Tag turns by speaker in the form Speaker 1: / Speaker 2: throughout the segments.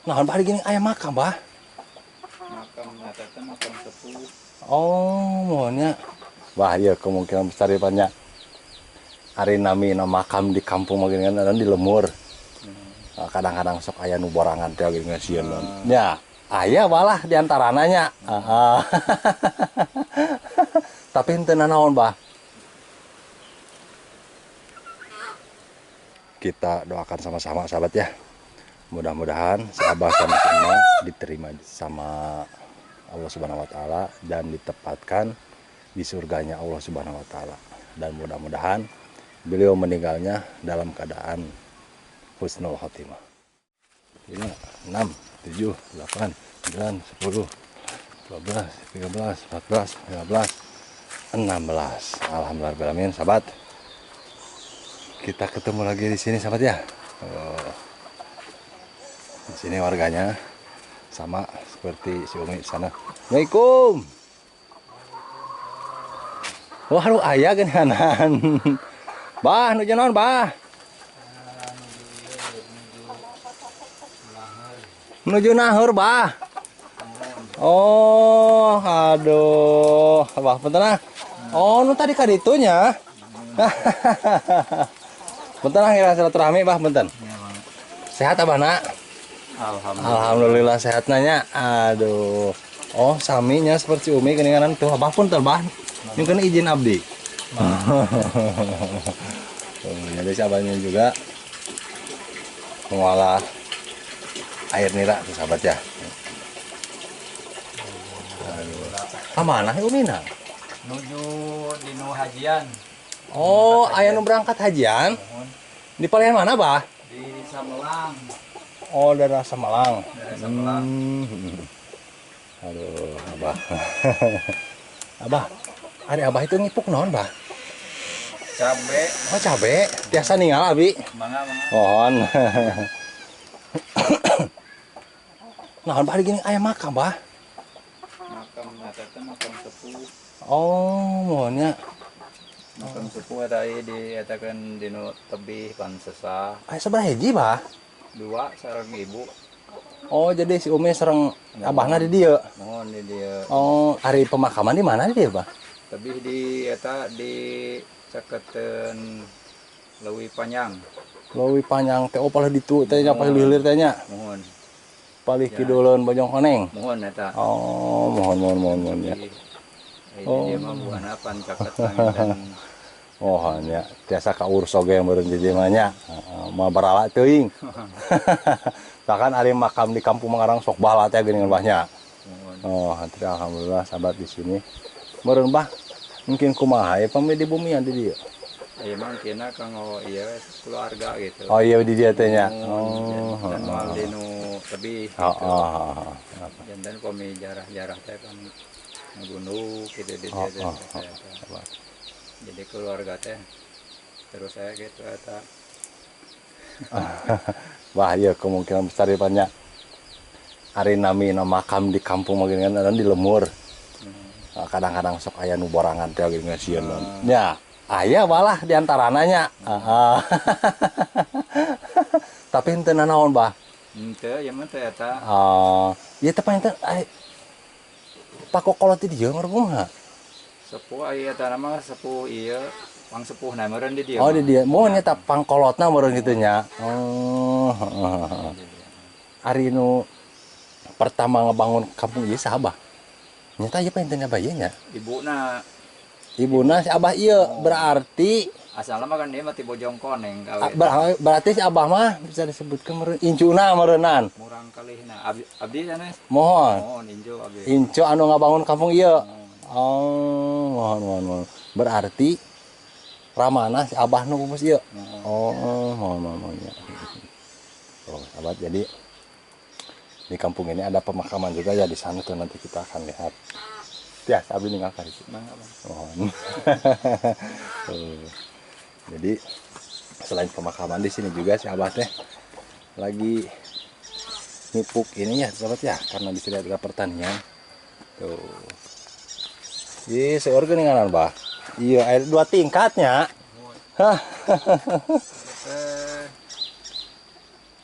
Speaker 1: Nah, bah gini aya makam, bah.
Speaker 2: Makam eta teh makam sepuh.
Speaker 1: Oh, mohonnya. Wah, iya kemungkinan besar ya banyak. Ari nami makam di kampung mah gini kan di lemur. Kadang-kadang sok aya nu borangan teh gini sieun. Ya, aya malah di antarana nya. Tapi henteu nanaon, bah. Kita doakan sama-sama sahabat ya. Mudah-mudahan si Abah sama si Emak diterima sama Allah Subhanahu wa taala dan ditempatkan di surganya Allah Subhanahu wa taala. Dan mudah-mudahan beliau meninggalnya dalam keadaan husnul khotimah. 5, 6, 7, 8, 9, 10, 12, 13, 14, 15, 16. Alhamdulillah rabbil alamin, sahabat. Kita ketemu lagi di sini sahabat ya. Oh. Di sini warganya sama seperti si Umi di sana. Assalamualaikum. Wah, lu aya geunahan. Bah, nuju naon, bah? Nuju naheur, bah. Oh, aduh. Bah, punten ah. Oh, nu tadi ka ditu nya. Punten ah ngira silaturahmi, bah, punten. Sehat abah nak?
Speaker 2: Alhamdulillah.
Speaker 1: Alhamdulillah sehat nanya. Aduh. Oh, saminya seperti Umi geuningan tuh. Abah pun bah. Nyungkeun izin abdi. Oh, jadi si abahnya juga mengolah air nira tuh sahabat ya. Aduh. Kamana Umi na?
Speaker 2: Nuju dinu hajian.
Speaker 1: Oh, aya nu berangkat hajian? Di palihan mana, bah?
Speaker 2: Di Samelang.
Speaker 1: Oh, daerah Samelang.
Speaker 2: Daerah Samelang.
Speaker 1: Aduh, Abah. Abah, ari Abah itu ngipuk naon, Bah?
Speaker 2: Cabe.
Speaker 1: Oh, cabe. Tiasa ninggal abi.
Speaker 2: Mangga, mangga.
Speaker 1: Mohon. Naon bah gini aya makam, Bah?
Speaker 2: Makam eta teh makam sepuh.
Speaker 1: Oh, mohonnya.
Speaker 2: Makam sepuh eta ieu dietakeun dinu tebih pan sesah.
Speaker 1: Aya sabaraha hiji, Bah?
Speaker 2: 2 sareng ibu.
Speaker 1: Oh, jadi si Umi sareng abahna di dieu.
Speaker 2: Mohon di dieu.
Speaker 1: Oh, ari pemakaman di mana di dieu, Bah?
Speaker 2: Tebih di eta di caketeun Leuwi Panjang.
Speaker 1: Leuwi Panjang teh oh palih ditu teh nya palih hilir teh nya.
Speaker 2: Mohon.
Speaker 1: Palih kiduleun Bojong Koneng.
Speaker 2: Mohon eta.
Speaker 1: Oh, mohon mohon mohon mohon ya.
Speaker 2: Oh, dia mah buana pan caket dan
Speaker 1: mohon ya, tiasa kaurus oge meureun di dieu mah nya. Heeh, moal barala teuing. Bahkan ari makam di kampung Mangarang sok bala teh geuningan bah nya. Oh, tapi alhamdulillah sahabat di sini. Meureun bah mungkin kumaha ya pami di bumian di dieu.
Speaker 2: Iya mungkin kanggo ieu keluarga gitu.
Speaker 1: Oh iya di dieu teh nya. Oh,
Speaker 2: dan moal dinu tebih.
Speaker 1: Heeh.
Speaker 2: Janten pami jarah-jarah teh kan ngagunduk gitu di dieu teh. Jadi keluarga teh terus saya gitu eta.
Speaker 1: Wah, iya kemungkinan besar ya banyak. Ari nami makam di kampung mah geuningan di lemur. Kadang-kadang sok aya nu borangan teh geuningan sieun. Ya, aya malah di antarana nya. Tapi henteu nanaon, bah?
Speaker 2: Henteu, ieu mah teh eta.
Speaker 1: Oh, ieu teh panginten pakokolot di dieu kumaha?
Speaker 2: Sepuh aya eta mah sepuh ieu pang sepuhna meureun di dieu.
Speaker 1: Oh, di dieu. Mun nya tah pangkolotna meureun kitu nya. Oh. Ari nu pertama ngebangun kampung ieu saha, Bah? Nyata ieu panginten abah ieu nya?
Speaker 2: Ibuna.
Speaker 1: Ibuna si abah ieu berarti
Speaker 2: asalna mah kan dia mah ti Bojong Koneng gawe.
Speaker 1: Berarti si abah mah bisa disebutkeun meureun incuna meureunnan.
Speaker 2: Murang kalihna. Abdi sanes?
Speaker 1: Mohon.
Speaker 2: Mohon incu abdi.
Speaker 1: Incu anu ngabangun kampung ieu. Oh, mohon mohon mohon. Berarti ramana si abah nu pupus ieu. Oh, mohon mohon mohon ya. Oh, sahabat, jadi di kampung ini ada pemakaman juga ya di sana tuh nanti kita akan lihat. Ya, abdi ninggalkan itu. Mohon. Jadi selain pemakaman di sini juga si abah teh lagi ngipuk ini ya sahabat ya, karena di sini ada pertanian. Tuh. Ih, seueur geuningan bah. Iya, air 2 tingkatnya. Hah.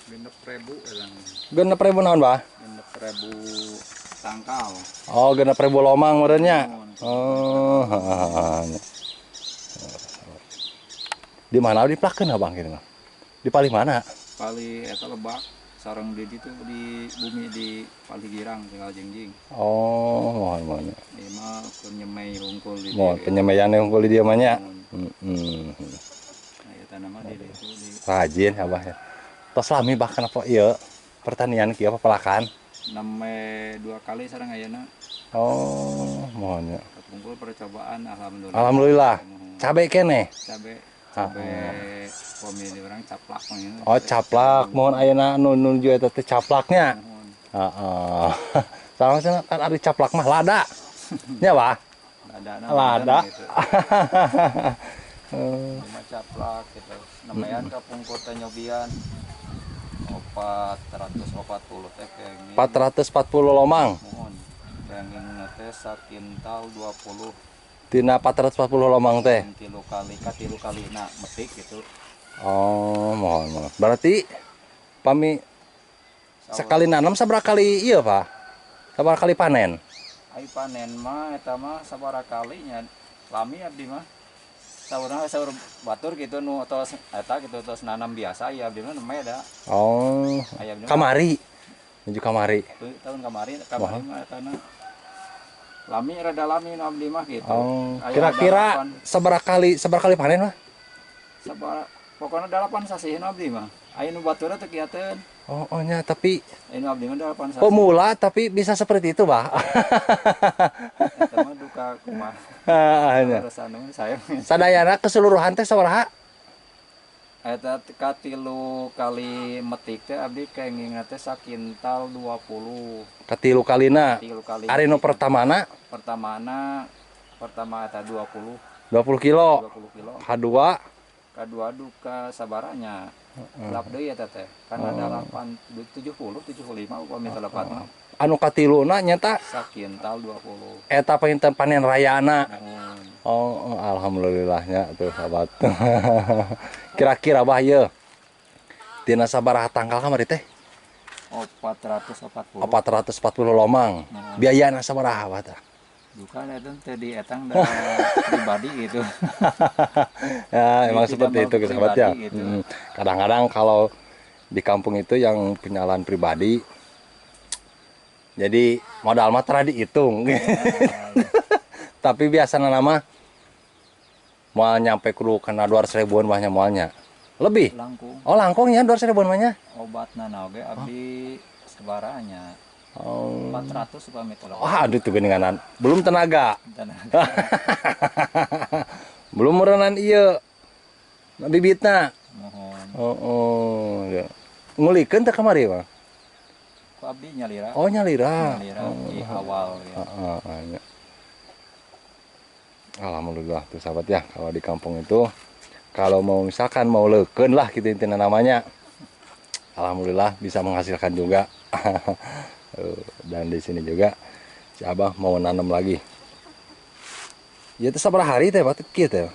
Speaker 2: 60 6.000 elang.
Speaker 1: 6.000 naon, Bah?
Speaker 2: 6.000 tangkal.
Speaker 1: Oh, 6.000 lomang meureun nya. Oh, di mana diplakeun Abang kitu mah? Di palih mana?
Speaker 2: Palih eta lebak sareng di ditu di bumi di Palih Girang tinggal jengjing.
Speaker 1: Oh, mohon mohon.
Speaker 2: Ieu mah penyemei hungkul di.
Speaker 1: Mohon penyemeian hungkul di dieu mah nya. Heeh.
Speaker 2: Nah, eta nama di ditu di
Speaker 1: rajin Abah ya. Tos lami bahkan apa ieu pertanian kieu pepelakan?
Speaker 2: Name 2 kali sareng ayeuna.
Speaker 1: Oh, mohon ya.
Speaker 2: Kapungkur percobaan alhamdulillah.
Speaker 1: Alhamdulillah. Cabe keneh.
Speaker 2: Cabe. Cabe pemilih orang caplak.
Speaker 1: Oh, caplak. Mohon ayeuna nu nuju eta teh caplaknya. Heeh. Salah cenah kan ari caplak mah lada. Nya, Bah?
Speaker 2: Lada.
Speaker 1: Lada.
Speaker 2: Cuma caplak gitu. Namayan kapungkur teh nyobian 440 teh kenging.
Speaker 1: 440 lomang.
Speaker 2: Mohon. Kenging teh sakintal 20.
Speaker 1: Tina 440 lomang teh.
Speaker 2: 3 kali ka 3 kalina metik gitu.
Speaker 1: Oh, mohon mohon. Berarti pami sekali nanam sabaraha kali ieu, Pak? Sabaraha kali panen?
Speaker 2: Ai panen mah eta mah sabaraha kalinya lami abdi mah. Saurna saur batur gitu nu tos eta gitu tos nanam biasa ya abdi mah neme da.
Speaker 1: Oh. Kamari. Menuju kamari.
Speaker 2: Tahun kamari kamari mah etana. Lami rada lami nu abdi mah gitu.
Speaker 1: Oh, kira-kira sabaraha kali panen mah?
Speaker 2: Sabaraha pokona 8 sasih nu abdi mah. Aya nu baturna teu kiateun.
Speaker 1: Oh, oh nya tapi
Speaker 2: aya nu abdi mah 8 sasih.
Speaker 1: Pemula tapi bisa seperti itu, Bah.
Speaker 2: Eta mah duka kumaha.
Speaker 1: Heeh. Sadayana keseluruhan teh sabaraha?
Speaker 2: Eta ka 3 kali metik teh abdi kenging teh sakintal 20.
Speaker 1: Ka 3 kalina.
Speaker 2: 3 kali.
Speaker 1: Ari nu pertamana?
Speaker 2: Pertamana pertama eta 20.
Speaker 1: 20 kilo.
Speaker 2: 20 kilo.
Speaker 1: Kadua?
Speaker 2: Kadua duka sabaranya. Lap deui eta teh. Kan ada 8 70 75 upami teh lepat mah.
Speaker 1: Anu katiluna nyata
Speaker 2: sakintal 20.
Speaker 1: Eta panginten panen rayana. Oh, alhamdulillahnya tuh sahabat. Kira-kira Bah ieu tina sabaraha tangkal kamari teh?
Speaker 2: 440.
Speaker 1: 440 lomang. Biayana sabaraha Bah tah?
Speaker 2: Duka eta teh dietang da pribadi gitu.
Speaker 1: Ya, emang seperti itu sahabat ya. Kadang-kadang kalau di kampung itu yang punya lahan pribadi jadi modal mah tara dihitung. Tapi biasana nama moal nyampe kudu kena 200 ribuan bahnya moalnya. Lebih?
Speaker 2: Langkung.
Speaker 1: Oh, langkung ya 200 ribuan mahnya.
Speaker 2: Obatna na oge abdi sabaranya.
Speaker 1: Oh.
Speaker 2: 400 upami teh.
Speaker 1: Wah, aduh tuh geuninganan. Belum tenaga.
Speaker 2: Tenaga.
Speaker 1: Belum meureunan ieu. Bibitna.
Speaker 2: Mohon.
Speaker 1: Oh, oh ya. Ngulikeun teh kamari mah?
Speaker 2: Ku abdi nyalira.
Speaker 1: Oh, nyalira.
Speaker 2: Nyalira di awal ya.
Speaker 1: Heeh, alhamdulillah tuh sahabat ya, kalau di kampung itu kalau mau misalkan mau leukeun lah gitu intinya namanya. Alhamdulillah bisa menghasilkan juga. Dan di sini juga si Abah mau nanam lagi. Ya teh sabaraha hari teh Pak kieu teh?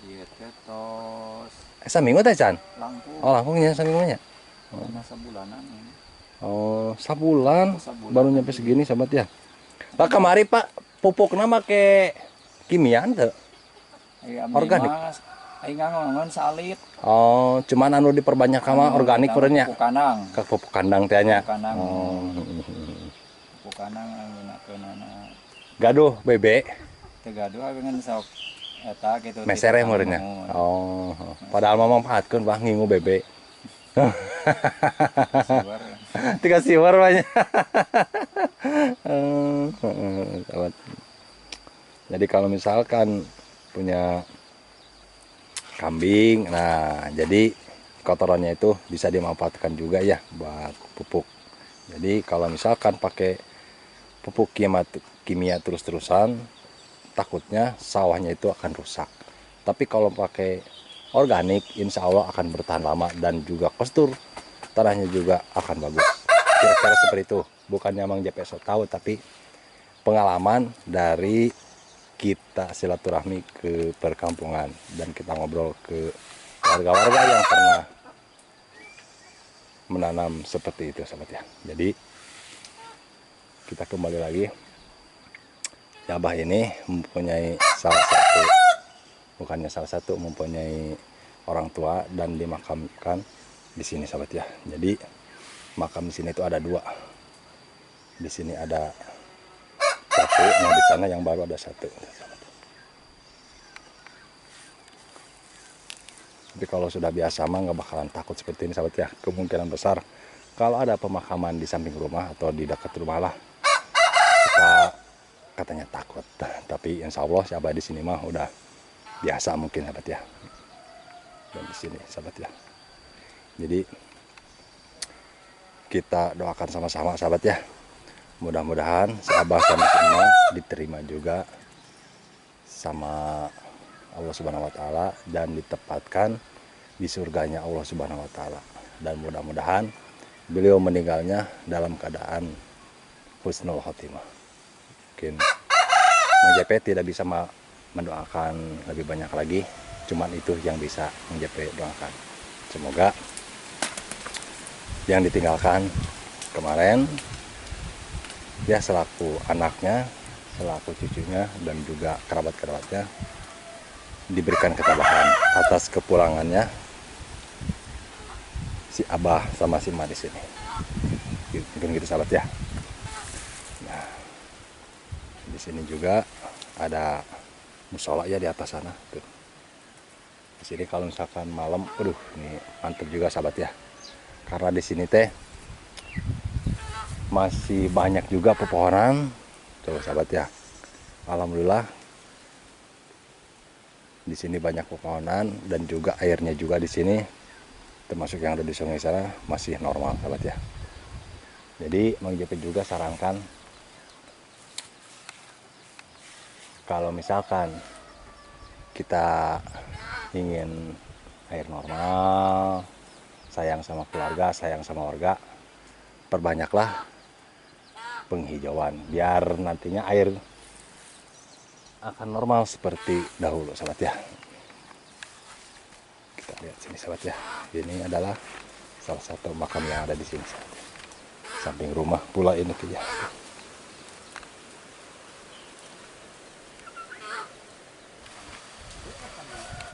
Speaker 2: Ieu teh tos
Speaker 1: saminggu teh can?
Speaker 2: Langkung.
Speaker 1: Oh, langkungnya saminggu nya.
Speaker 2: Karena sabulanan ini.
Speaker 1: Oh, sabulan baru nyampe segini sahabat ya. Pak kamari Pak pupukna make kimia teu? Organik.
Speaker 2: Aing ngangon salit.
Speaker 1: Oh, cuman anu diperbanyak sama organik meureun nya.
Speaker 2: Pupuk kandang.
Speaker 1: Ke pupuk kandang teh nya.
Speaker 2: Pupuk kandang.
Speaker 1: Oh.
Speaker 2: Pupuk kandang nggunakeunana.
Speaker 1: Gaduh bebek.
Speaker 2: Teu gaduh ngan sok eta kitu.
Speaker 1: Mesereh meureun nya. Oh, padahal mah manfaatkeun bah ngingu bebek. Tiga siwar banyak. Jadi kalau misalkan punya kambing, nah jadi kotorannya itu bisa dimanfaatkan juga ya buat pupuk. Jadi kalau misalkan pakai pupuk kimia terus-terusan, takutnya sawahnya itu akan rusak. Tapi kalau pakai organik, insya Allah akan bertahan lama dan juga postur tanahnya juga akan bagus. Kira-kira seperti itu. Bukannya Mang JP sok tahu, tapi pengalaman dari kita silaturahmi ke perkampungan dan kita ngobrol ke warga-warga yang pernah menanam seperti itu sahabat ya. Jadi kita kembali lagi. Si Abah ini mempunyai salah satu, bukannya salah satu, mempunyai orang tua dan dimakamkan di sini sahabat ya. Jadi makam di sini itu ada dua. Di sini ada satu, nah di sana yang baru ada satu. Tapi kalau sudah biasa mah nggak bakalan takut seperti ini sahabat ya. Kemungkinan besar kalau ada pemakaman di samping rumah atau di dekat rumah lah, kita katanya takut. Tapi insya Allah si Abah di sini mah udah biasa mungkin sahabat ya. Dan di sini sahabat ya. Jadi kita doakan sama-sama sahabat ya. Mudah-mudahan si Abah sama si Emak diterima juga sama Allah Subhanahu wa Ta'ala dan ditempatkan di surganya Allah Subhanahu wa Ta'ala. Dan mudah-mudahan beliau meninggalnya dalam keadaan husnul khotimah. Mungkin Mang JP tidak bisa mendoakan lebih banyak lagi, cuman itu yang bisa Mang JP doakan. Semoga yang ditinggalkan kemarin ya, selaku anaknya, selaku cucunya, dan juga kerabat-kerabatnya diberikan ketabahan atas kepulangannya si Abah sama si Ma di sini. Mungkin gitu sahabat ya. Nah, di sini juga ada musola ya di atas sana tuh. Di sini kalau misalkan malam, aduh ini mantep juga sahabat ya. Karena di sini teh masih banyak juga pepohonan tuh sahabat ya. Alhamdulillah di sini banyak pepohonan dan juga airnya juga di sini termasuk yang ada di sungai sana masih normal sahabat ya. Jadi Mang JP juga sarankan kalau misalkan kita ingin air normal, sayang sama keluarga, sayang sama warga, perbanyaklah penghijauan biar nantinya air akan normal seperti dahulu sahabat ya. Kita lihat sini sahabat ya. Ini adalah salah satu makam yang ada di sini sahabat ya. Samping rumah pula ini ya.